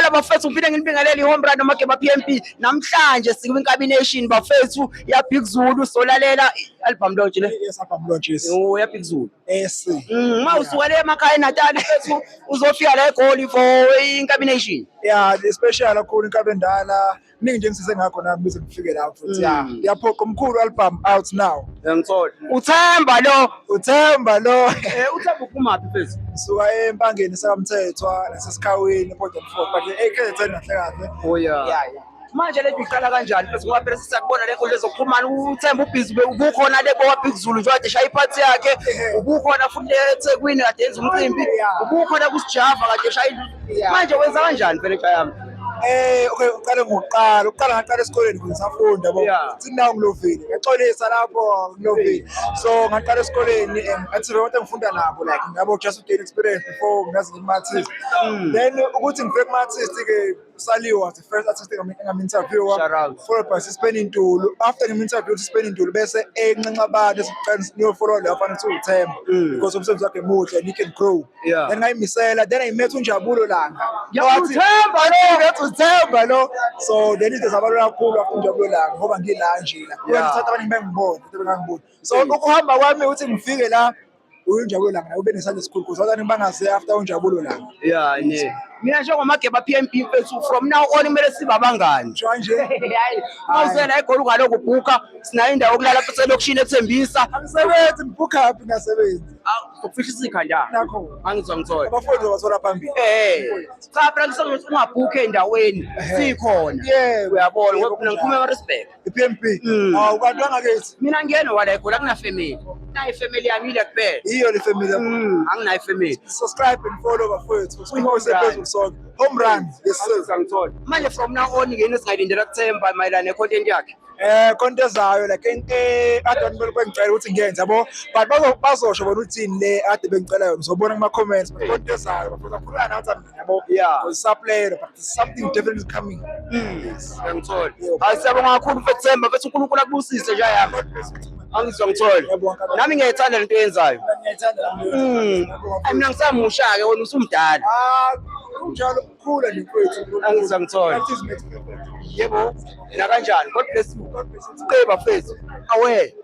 Sanibonani bafethu, ngiphinde nginibingelele, i-Home Run noMageba PMP. Namhlanje sikwiNkabi Nation, bafethu, ya Big Zulu, solalela i-album launch le. Yes, album launch, yes. Oh, ya Big Zulu. S. Uma usuka le emakhaya eNatal, mfethu, uzofika la eGoli for iNkabi Nation. Yeah, the special kakhulu iNkabi endala. Kuningi nje engisize ngakho nami bize ngifike lapho futhi. Yeah. Iyaphoqa umkhulu, album out now. Ngiyangithola. Uthemba lo. Uthemba lo. Uthemba uphuma phi, mfethu? Suka eMpangeni sakaMthethwa naseSikhawini Port Fort, but eKZN kahle kahle. Oh yeah. Yeah. Manje le iqala kanjani, mfethu? Ngoba phela sisakubona le nkundla zokuxhumana, uThemba ubhizi, ubukhona le kwa Big Zulu nje kade shaya iphathi yakhe, ubukhona futhi le eThekwini kade yenza umcimbi, ubukhona kuSijava kade shaya. Manje wenza kanjani phela, ekhaya yami? Okay, uqale ngokuqala. Uqala ngaqala esikoleni ngisafunda, yabo. Sithi now ngilovile. Ngaxolisa lapho ngilovile. So ngaqala esikoleni and athi abantu engifunda nabo, like ngabo, just to gain experience before ngazi ngima-artist. Then ukuthi ngifike kuma-artist ke, Saliwa was the first artist engam-interviewa. Shout out. Followed by Sisipeni Ntulu. After ngim-interview Sisipeni Ntulu, bese enxenxa abantu esicela niyo-follow lo mfana kuthiwa uThemba because umsebenzi wakhe muhle and he can grow. Then ngayimisela, then I met uNjabulo Langa. Yeah, uThemba lo. Ngathi uThemba lo. So then izinto zabalula kakhulu after uNjabulo Langa ngoba ngila nje la. Uyathatha abaningi bengibona, bengangiboni. So ukuhamba kwami ukuthi ngifike la, uNjabulo Langa ube nesandla esikhulu because abaningi bangaze after uNjabulo Langa. Yeah, ne. Mina njengoMageba PMP, mfethu, from now on kumele sibe abangani. Nje kanje. Hayi, mawusela eGoli ungalokhu ubhukha, sinayo indawo yokulala futhi elokishini eThembisa. Angisebenzi, ngibhukha phi ngasebenzi? Ukufihla isikha. Nakho. Angizwa ngithola. Abafundi bathola phambili. Cha phela, ngisokuthi ungabhukhe endaweni sikhona. Uyabona, ngoba mina ngiphuma eMaritzburg. I-PMP. Awu, kanti wangakithi. Mina ngiyena wala eGoli, akuna family. Nayi family yami ile kuphela. Iyo le family yakho. Anginayo ifamily. Subscribe and follow, bafowethu. Home Siphose phezulu sonke. Home run. Yes sir. Angithola. Manje from now on ngene singayilindela kuThemba mayelana ne-content yakhe. Content ezayo, like ade abantu bengicela ukuthi ngiyenze, yabo, but bazosho bona uthini le ade bengicela yona, uzobona kuma comments, but content ezayo, bafowethu, akhulana nathi mina, yabo. Because saplay, but something different is coming. Yes. Ngiyangithola. Hayi, siyabonga kakhulu, mfethu Themba, mfethu, uNkulunkulu akubusise nje yami. Angizwa ngithola. Ngiyabonga. Nami ngiyayithanda lento oyenzayo. Ngiyayithanda nami. Hayi, mina ngisamusha-ke, wena usumdala. Ah, kunjalo, ukukhula nje, mfowethu. Angizwa ngithola. Practice makes perfect. Yebo. Nakanjani? God bless you. God bless you. Qeba, mfethu. Awe.